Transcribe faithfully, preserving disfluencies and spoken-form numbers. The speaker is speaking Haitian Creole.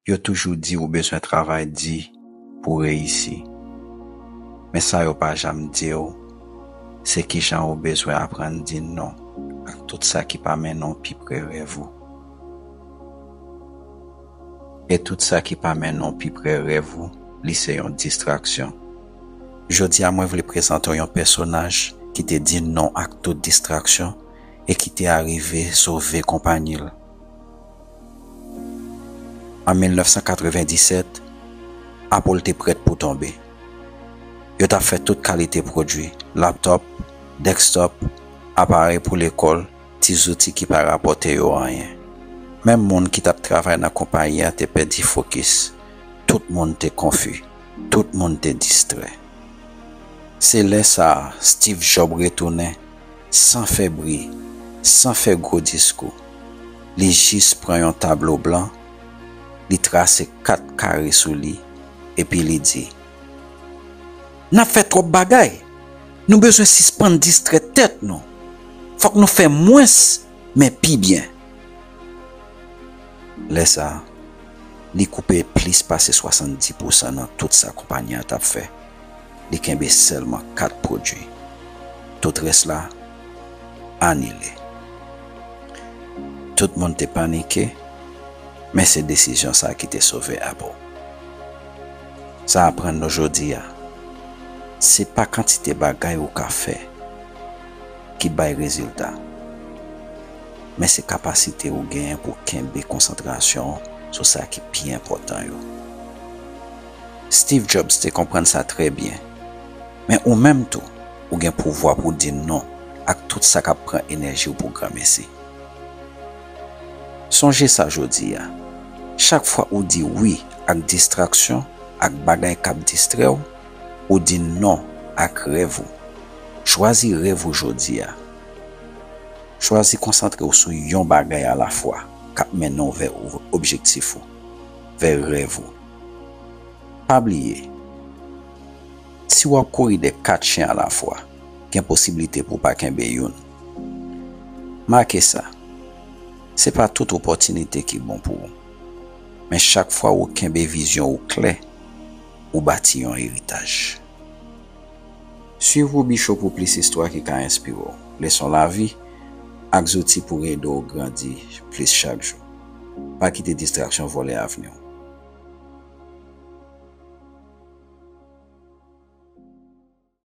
Yo toujou di ou bezwen travay di pou w reyisi. Men sa yo pa janm di w, se kijan ou bezwen aprann di non ak tout sa ki pa mennen w pi pre rèv ou. E tout sa ki pa mennen w pi pre rèv ou, li se yon distraksyon. Jodi a, mwen vle prezante w yon pèsonaj ki te di non ak tout distraksyon e ki te arive sove konpayi l. An mil nèf san katrevenndisèt, Apple te prèt pou tonbe. Yo t ap fè tout kalite pwodui, laptòp, desktop, aparèy pou lekòl, ti zouti ki pa rapòte yo anyen. Menm moun ki t ap travay nan konpayi a te pèdi fokis. Tout moun te konfi. Tout moun te distrè. Se lè sa a, Steve Jobs retounen, san fè bri, san fè gwo diskou. Li jis pran yon tablo blan, li trase kat kare sou li, epi li di, "N ap fè twòp bagay! Nou bezwen sispann distrè tèt nou! Fòk nou fè mwens, men pi byen!" Lè sa a, li koupe plis pase swasanndis pousan nan tout sa konpayi a t ap fè. Li kenbe sèlman kat pwodui. Tout rès la anile. Tout moun te panike, men se desizyon sa a ki te sove Apple. Sa aprann nou jodi a, se pa kantite bagay ou ka fè ki bay rezilta, men se kapasite ou genyen pou kenbe konsantrasyon w sou sa ki pi enpòtan yo. Steve Jobs te konprann sa trè byen, men ou menm tou, ou gen pouvwa pou w di non ak tout sa k ap pran enèji w pou granmesi. Sonje sa jodi a, chak fwa ou di wi ak distraksyon, ak bagay k ap distrè w, ou di non ak rèv ou. Chwazi rèv ou jodi a. Chwazi konsantre w sou yon bagay alafwa k ap mennen w vè ou-, objektif ou, vè rèv ou. Pa bliye, si w ap kouri dè kat chen alafwa, gen posiblite pou w pa kenbe youn. Make sa, se pa tout opòtinite ki bon pou ou. Men chak fwa ou kenbe vizyon ou klè, ou bati yon eritaj. Swiv Ruby Show pou plis istwa ki ka enspire w, leson lavi, ak zouti pou ede w grandi plis chak jou. Pa kite distraksyon vòlè avni w.